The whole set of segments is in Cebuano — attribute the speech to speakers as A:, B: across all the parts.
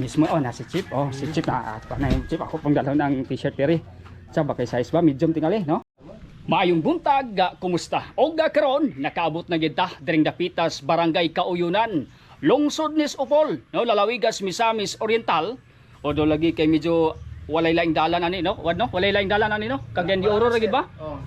A: Mismo, oh, na si Chip. Oh, si Chip na na yung Chip ako pang dalhon ang t-shirt diri. Sa ba kay size ba medium tingali, no? Maayong buntag, kumusta? Og karon nakaabot na gid ta diring dapitas Barangay Kauyunan, lungsod nis Opol, no, lalawigas Misamis Oriental. O do lagi kay medyo walay laing dalan ani, no? Wad, no? Walay laing dalan ani, no? Cagayan de Oro ra gid ba?
B: Oh,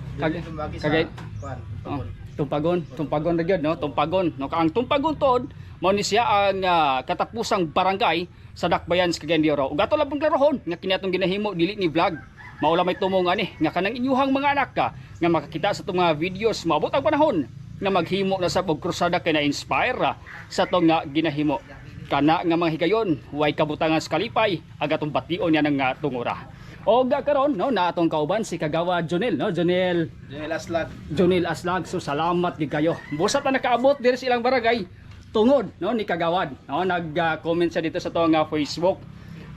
A: Oh, Tumpagon, Tumpagon ra gyud, no? Tumpagon, no? Ang Tumpagon tuod mao ni siya ang katapusang barangay sa Dakbayan sa Cagayan de Oro. Ug ato labong klarohon nga kini atong ginahimo dili ni vlog. Mao may tumong ani nga kanang inyuhang mga anak ka nga makakita sa atong mga videos, maabot ang panahon nga maghimo na sa og krusada kay na-inspire sa atong nga ginahimo. Kana nga mga higayon, way kabutangan sa kalipay, ang atong bation niya ng tungura. Og karon, no, na atong kauban si Kagawa Jonel, no? Jonel.
B: Jonel Aslag.
A: Jonel Aslag. So salamat gid kayo. Busa ta nakaabot diri sa ilang barangay tungod, no, ni Kagawad. No, nag-comment siya dito sa atong Facebook.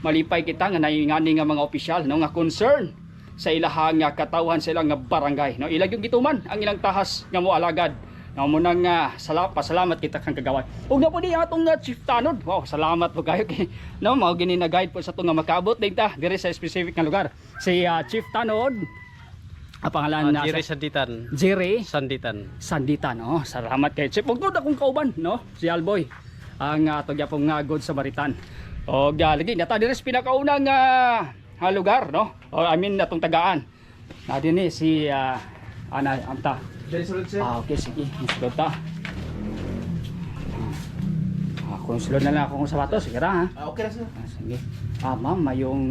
A: Malipay kita nga naingani nga mga opisyal, no, nga concern sa ilahang nga katawhan sa ilang nga barangay. No, ilag yung gituman ang ilang tahas nga moalagad. No, mo nang pasalamat kita kang Kagawad. Ug na po ni atong Chief Tanod. Wow, salamat po kayo kay no mao gini na guide po sa atong nga makaabot din ta diri sa specific nga lugar. Si Chief Tanod, ang pangalan na
C: Jerry Sanditan.
A: Jerry
C: Sanditan.
A: Sanditan, oh. Salamat kay Chief. Ug akong kauban, no? Si Alboy. Ang uh, nga good Samaritan. Og lagi nata diri sa pinakaunang lugar, no? O, I mean, atong tagaan. Na dinhi si ana anta.
B: Jerry Sulod, sir.
A: Ah, okay, sige. Musulod ta. Ah, kung sulod na lang ako kung sapatos, sige ra, ha.
B: Ah, okay na, sir.
A: Ah, sige. Ah, ma'am, mayong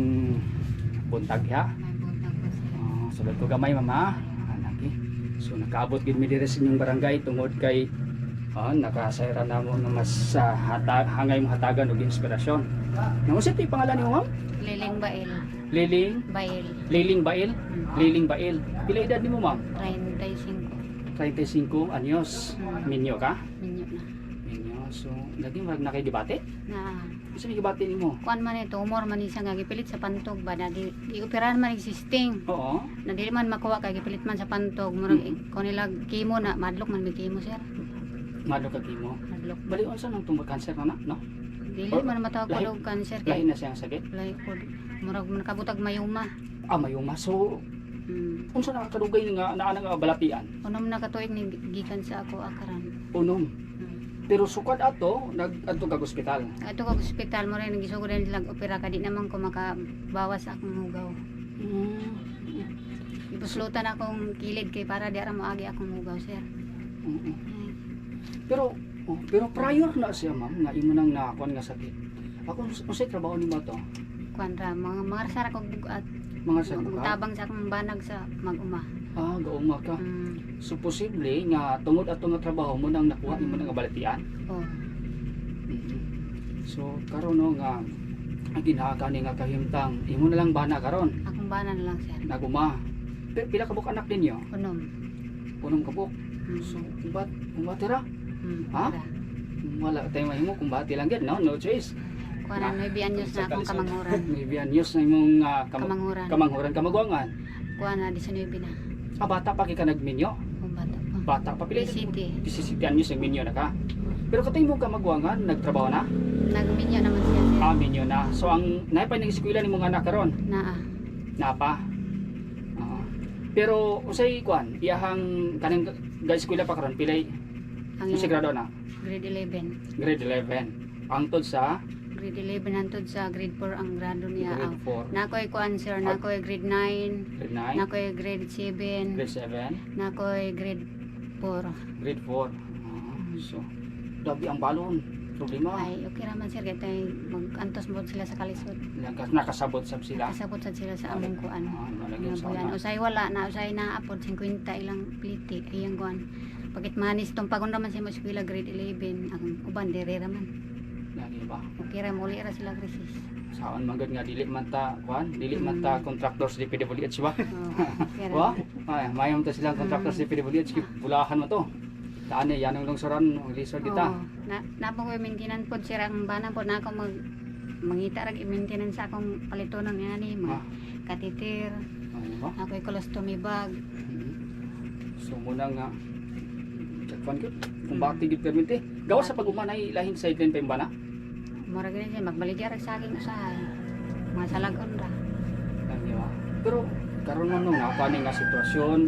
A: buntag ha.
D: May buntag po sir.
A: Ah, sulod ko gamay, mama. Anaki. So nakaabot gid mi diri sa inyong barangay tungod kay nakasayra na mo nga mas hangay mo hatagan og inspirasyon. Unsa ti pangalan nimo, ma'am?
D: Liling Bail.
A: Liling.
D: Bail.
A: Liling Bail. Liling Bail. Pila edad nimo, ma'am?
D: 35.
A: 35 anyos. Minyo ka?
D: Minyo na.
A: Minyo. So lagi murag na kay gibati.
D: Na
A: Unsa may gibati nimo?
D: kuan man ito, tumor man ni siya nga gipilit sa pantog ba na di gioperahan man existing.
A: Oo.
D: Na dili man makuha kay gipilit man sa pantog. Murag mm nila chemo na madlok man may chemo, sir.
A: Madlok ka kimo.
D: Madlok.
A: Bali unsa nang tumor, cancer na na, no?
D: Dili
A: Or-
D: man matawag ko og cancer
A: Lahi
D: kay
A: na siyang sakit.
D: lahi ko murag man kabutag mayuma.
A: Ah, mayuma. So unsa na kadugay nga naa nga balatian?
D: 6 na katuig ni gikan sa ako akaran.
A: 6. Pero sukad ato, nag-adto kag ospital.
D: Ato kag ospital mo rin gisugod na nila opera ka di naman ko makabawas sa akong hugaw. Ipuslutan akong kilid kay para di ara moagi akong hugaw, sir. Ay,
A: Pero oh, pero prior na siya, ma'am, nga imo nang nakakuan nga sakit. Ako, unsay trabaho nimo to?
D: Kuan ra mga sara kog bugat.
A: Mga sa buka?
D: Tabang sa akong banag sa mag-uma.
A: Ah, gauma ka. So posible nga tungod ato nga trabaho mo nang nakuha nimo nang balatian.
D: Oh.
A: So karon, no, nga ang ginaka ni nga kahimtang imo na lang bana karon?
D: Akong bana na lang, sir.
A: Naguma. Pero pila ka buok anak ninyo?
D: 6.
A: 6 ka buok. So kumbat kumbatira. Ha?
D: Ra.
A: Wala tayo mahimo kung bati lang gid, no? No choice.
D: Kuan na 9 anyos na akong kamanghuran.
A: Maybe news na imong
D: Kamanghuran.
A: Kamanghuran, kamagwangan.
D: Kuan na 19 na.
A: Ah, bata pa kay ka nagminyo.
D: Akong bata pa.
A: Bata pa pila?
D: PCT.
A: 17 anyos nagminyo na ka. Pero katay mo kamagwangan, nagtrabaho na?
D: Nagminyo naman siya, sir.
A: Ah, minyo na. So ang naay pa nag-eskwela nimong anak karon?
D: Naa.
A: Napa. Ah. Pero unsay kuan, iyahang kanang ga-eskwela pa karon pilay
D: Ang
A: unsay grado na?
D: Grade 11.
A: Grade 11. Angtod sa
D: Grade 11 hantod sa grade 4 ang grado niya.
A: Grade 4.
D: Nakoy kuan, sir, nakoy grade 9.
A: Grade 9,
D: Nakoy grade 7.
A: Grade 7,
D: Nakoy grade 4.
A: Grade 4. Ah, so dabi ang balon. Problema.
D: Ay, okay raman, sir, kay tay mag-antos mo sila sa kalisod.
A: Nakasabot sab sila.
D: Nakasabot sad sila sa among kuan.
A: Ah, wala gyud
D: Mga
A: sa
D: buyan.
A: una.
D: Usay wala na, usay na apod 50 ilang pliti iyang kuan. Pagit manis tumpagon raman sa mo eskwela grade 11 ang uban dere raman.
A: Lagi ba?
D: Okay ra muli ra sila crisis.
A: Saan man gud nga dili man ta kuan, dili man ta contractors DPWH ba?
D: Oh, okay ra.
A: Wa? Ay, mayom ta silang contractors DPWH kay bulahan mo to. Taan eh, yan ang lungsoran, ang lisod kita.
D: Oo. Na napo ko maintenance pod sir ang bana pod na ako mag mangita rag i-maintenance sa akong palitonon nga ni mga kateter,
A: Ano ba?
D: ako'y colostomy bag.
A: So muna nga kuan gyud. Kung bati gyud permite. Gawas sa pag-uma nay lahin sideline pa yung bana.
D: Mura gani siya magbaligya ra sa saging usahay. Mga salagon ra.
A: Lang, di ba? Pero karon man no nga kani nga sitwasyon,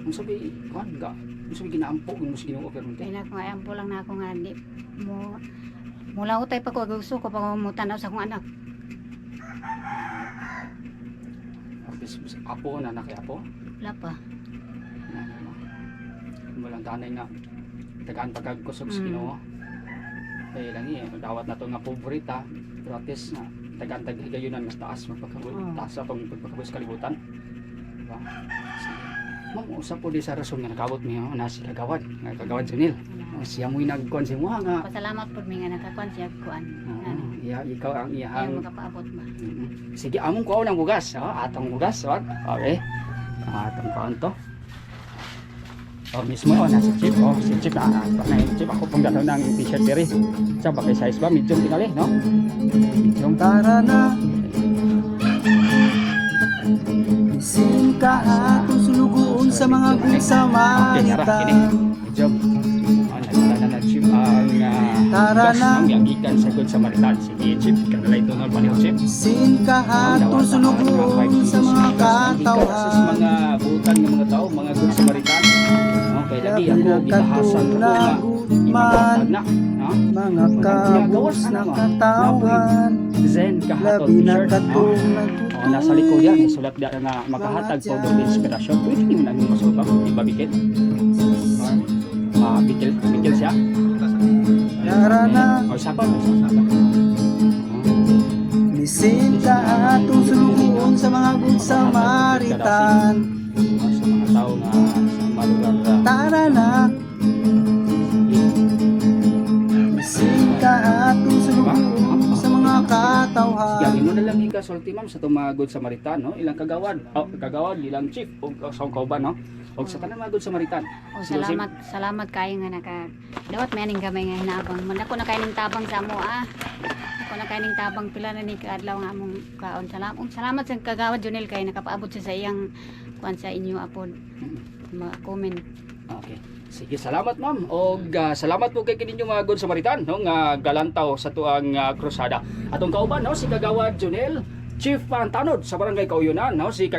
A: unsa bi kuan ga? Unsa bi ginaampo mo sa Ginoo karon, te?
D: Kaya na ko ay ampo lang na ako nga di mo mula utay pa ko gusto ko pa mo tanaw sa akong anak.
A: At least, apo na na kay apo.
D: Wala pa.
A: Walang tanay nga tagaan pagkagkusog sa Ginoo. Kaya lang eh, dawat na to nga pobreta, pero at least nga tagaan taghigayunan mas taas magpakabuhi, taas atong pagpakabuhi sa kalibutan. Diba? Sige. Ma'am, usa po di sa rason nga nakabot niya na si kagawad, nga kagawad si Neil.
D: Wala.
A: Oh, siya mo'y nagkuan sa imuha nga.
D: Pasalamat pud mi nga nakakuan siya kuan.
A: Oo,
D: Ano?
A: iya, ikaw ang
D: Iya
A: iyahang
D: makapaabot ba.
A: Sige, among kuha ng bugas. Oh, atong bugas. Oh. Okay. Atong kuha to. Oh, mismo, oh, nasa chip. Oh, si chip na. Na yung chip. Ako pong gano'n ng t-shirt diri. Sa bakay size ba? Medium tingali, no? Medium.
B: Tara na. Gising ka atong sulugoon sa mga
A: Okay, tara, kini.
B: Samaritan.
A: Medium. Oh, nagdala na na chip ang
B: Tara
A: bugas,
B: na.
A: no? Gigikan sa Good Samaritan. Sige, chip. Kanalay ito ng paliho, chip.
B: Gising ka atong sulugoon sa mga
A: Sa
B: katawhan.
A: mga butan ng mga tao, mga Good Samaritan. Okay, lagi
B: Labi
A: ako
B: na
A: gitahasan
B: katong
A: ko nga
B: nagutman,
A: imagatag na, no?
B: mga kabus na katawhan.
A: Zen kahatol
B: Labi na
A: t-shirt, no?
B: katong
A: Oh, nasa likod yan,
B: nagtutuig.
A: isulat diyan nga makahatag po do inspirasyon. Pwede mo na yung masuot, ma'am. Di ba bikil? Ah, bikil, bikil siya.
B: Tara na.
A: Oh, isa pa, isa pa.
B: Misin ka atong sulugoon sa mga Good Samaritan.
A: Oh, sa mga tao nga sa mga lugar.
B: Tara na. Misin ka atong sulugoon sa mga
A: Sige,
B: katawhan.
A: imo na lang ikasulti, ma'am, sa itong mga Good Samaritan, no? Ilang kagawad, oh, kagawad, ilang chief, o sa kauban, no? O sa tanang mga Good Samaritan.
D: O
A: Sige,
D: salamat, salamat kayo nga naka dawat may aning gamay nga hinabang. Man ako na kayo ning tabang sa amo ah. Ako na kayo ning tabang pila na ni kaadlaw nga among kaon. Salamat, salamat sa kagawad Junel kay nakapaabot siya sa iyang kuan sa inyo apod. Mga comment.
A: Okay. Sige, salamat, ma'am. Og salamat po kay kininyo mga Good Samaritan, no, nga galantaw sa tuang krusada. Atong kauban, no, si Kagawad Junel, Chief Pantanod sa Barangay Kauyunan, no, si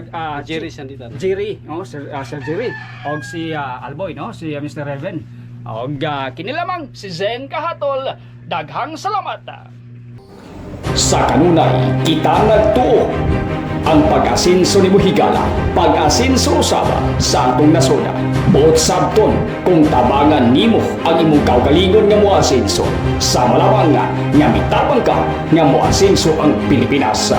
C: Jerry Sandita.
A: Jerry, no, Sir Jerry, og si Alboy, no, si Mr. Reven. Og kini lamang si Zen Kahatol. Daghang salamat. Sa kanunay, kita nagtuo ang pag-asinso ni Buhigala, pag-asinso usaba sa atong nasoda. Buot sabton kung tabangan nimo ang imong kaugalingon nga moasinso. Sa malamang nga, nga mitabang ka nga moasinso ang Pilipinas.